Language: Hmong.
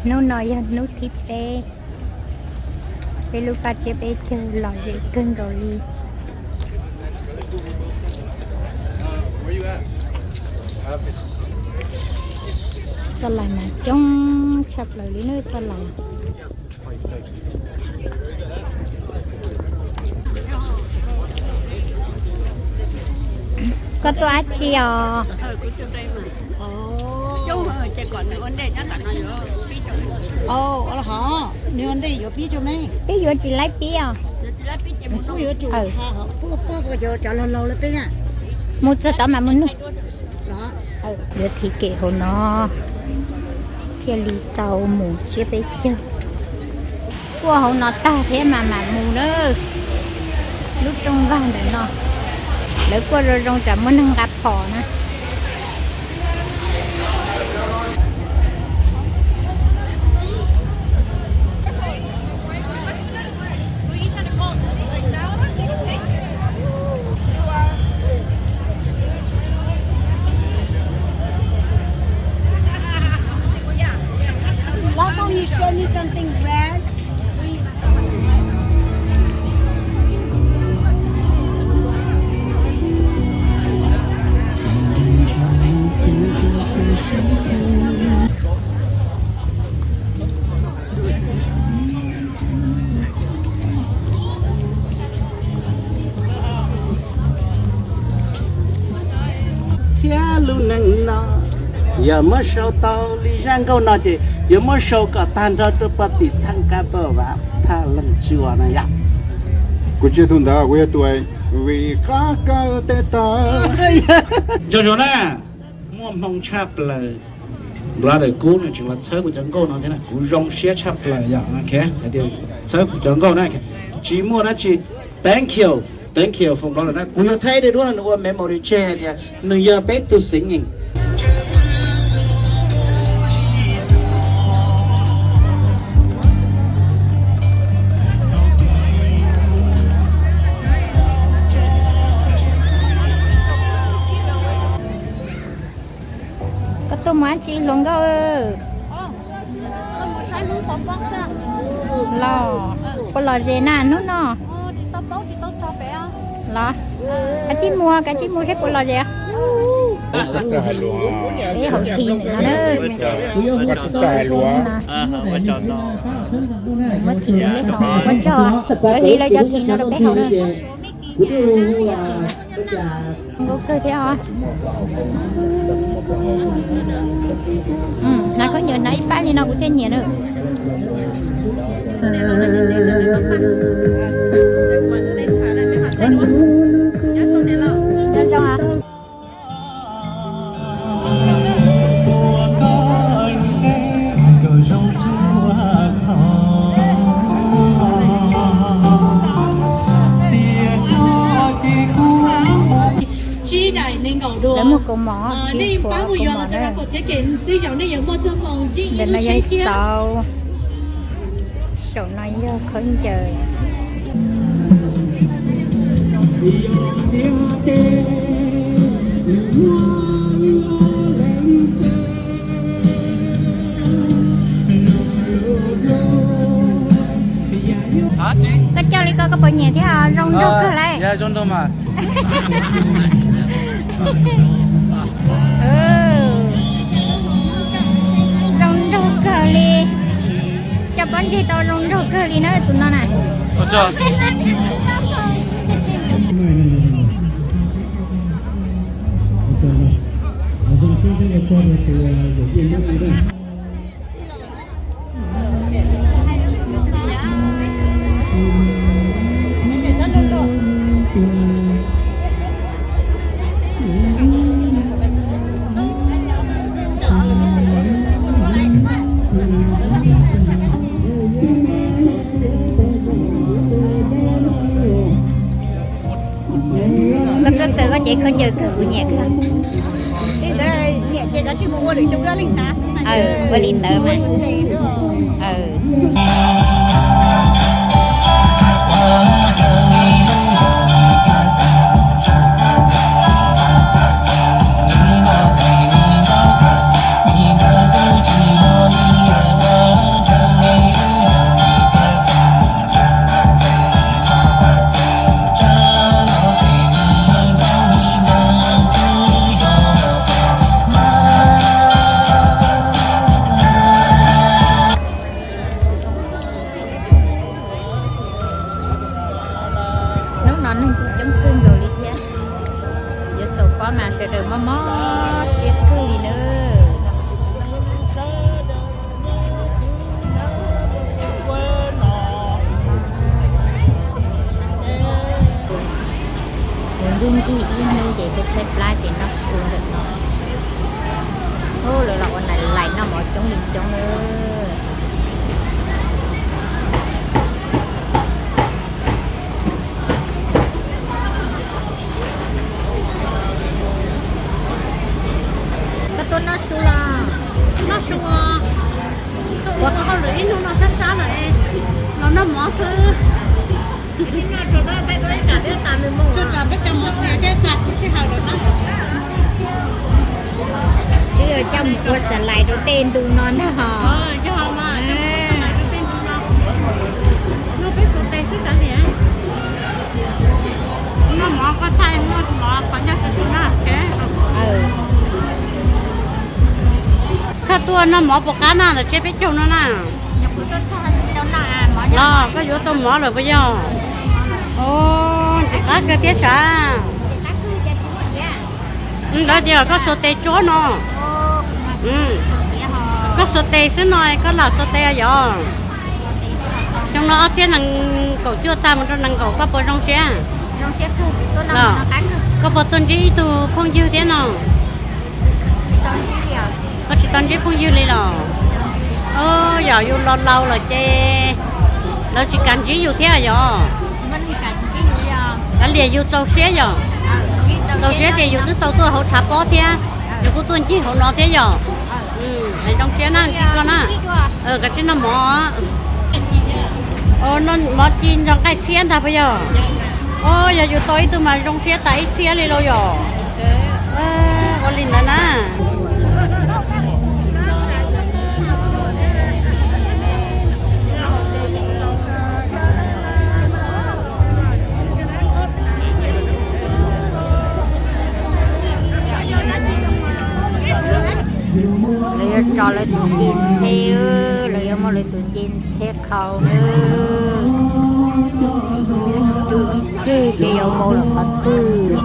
Hnub no yog hnub thib peb, peb lub vaj tsiab peb caug lom zem kawg nkaus li. Xa lais mas coob tshaj plaws li na xa lais. Koj tuaj dab tsi os? Peb yuav tsis laib pib os. Mus txog tod mas mus nug. Yuav thim kem hauv no thiaj li tau mus tsiab peb caug. Kuaj hauv no tag thiab mas mam mus na. Lub rooj vag ntawm no lawv kuaj zoo zoo tsam muaj neeg nqa phom na. Last time you showed me something red. Thiab lub neej no yog muab sau tau li zaj nkauj no ces yuav muab sau kom tag nrho rau pog tim thaj kab paj vav thaj leej tsuas no yom. Kuv tsis yog tus ntawd, kuv yog tus vim qab kaw teb tag. Zoo zoo na, muaj hmoo tshaj plaws. Brother Kub nws tseem los txhawb kuv cov nkauj no thiab na, kuv zoo siab tshaj plaws yom. Hais tias txhawb kuv cov nkauj na, tsis muaj dab tsi. Thank you, thank you for brother na. Kuv yuav thaij ib daim duab no nws ua memory tseg hais tias nws yog peb tus singing. Koj tuaj mus dab tsi hluas nkauj? Los, puas lom zem na hnub no? Los, kav tsij mus, kav tsij mus seb puas lom zem. Peb haus thim no na. Muab thim peb ho, ua tsaug, lawv hliv lawv cov thim no rau peb haus na. Zoo nkauj kawg thiab os. Hnav khaub ncaws hnav ib pab li no kuv thiaj nyiam na. Zoo. Lawv muaj kaus mom, nej pab mus yuav los rau hauv tsev, ntawm no yog xauv, saum no yog khaub ncaws. Koj coj li koj, koj puas nyiam thiab? Zoo nraug kawg lauj. Zoo nraug kawg li. Coj pob ntseg tau zoo nraug kawg li na tus no na. Koj txawj xaws koj cev khaub ncaws kawg, kuv nyiam kawg. Ua li ntawd mas. Mob mob siab kawg li nawb. Kuv ntuj nrig ib hnub ces tshaib tshaib plab ces noj su ntawm no. Ub, lawv los ua lais noj mov coob li coob nawb. Koj tuaj noj su los? Noj su os. Tuaj ua hauj lwm ib hnub no sab sab lawm, los noj mov xwb. Tsuas tsam peb cov mov txias thiab tas kuv sij hawm lawm na. Twb yuav coj mus ua xav lais rau tej ntu no ntag hos. Yog mas, coj mus ua xav lais rau tej ntu no. Noj peb xuas tes xwb kav liam. Noj mov koj thaij, noj mov qhov ncauj xwb na. Koj tuaj noj mov puas qab na, ntawm tsiab peb caug no na. Los koj yuav tau mov lawm puas yog? Ntxim qab kawg thiab sav. Lawv tias koj xuas tes tsuab no. Koj xuas tes xwb no, koj lam xuas tes yog. Xyoo no ob txhiab nees nkaum cuaj tag mus rau nees nkaum koj puas zoo siab? Koj puas tuaj ntsib ib tug phooj ywg thiab no? Koj tsis tau ntsib phooj ywg li los? Yog yus laus laus lawm ces lawv tsis kam ntsib yus thiab yog? Kav liam yus txaus siab yog? Txaus siab ces yus twb tau tuaj hauv tshav pob thiab, yus kuj tuaj ncig hauv no thiab yog? Zoo siab na, ntsib koj na. Kav tsij noj mov. Mov ci nrog nqaij txhiab ntag puas yog? Yog yus tau ib tug mas zoo siab tas ib txhiab li lauj yog? Ua li ntawd na. Lawv yuav tso lawv tus ncej ntxheb, lawv yuav muab lawv tus ncej ntxheb qhau na. Ib ncig seb yuav mus lawm qhov twg.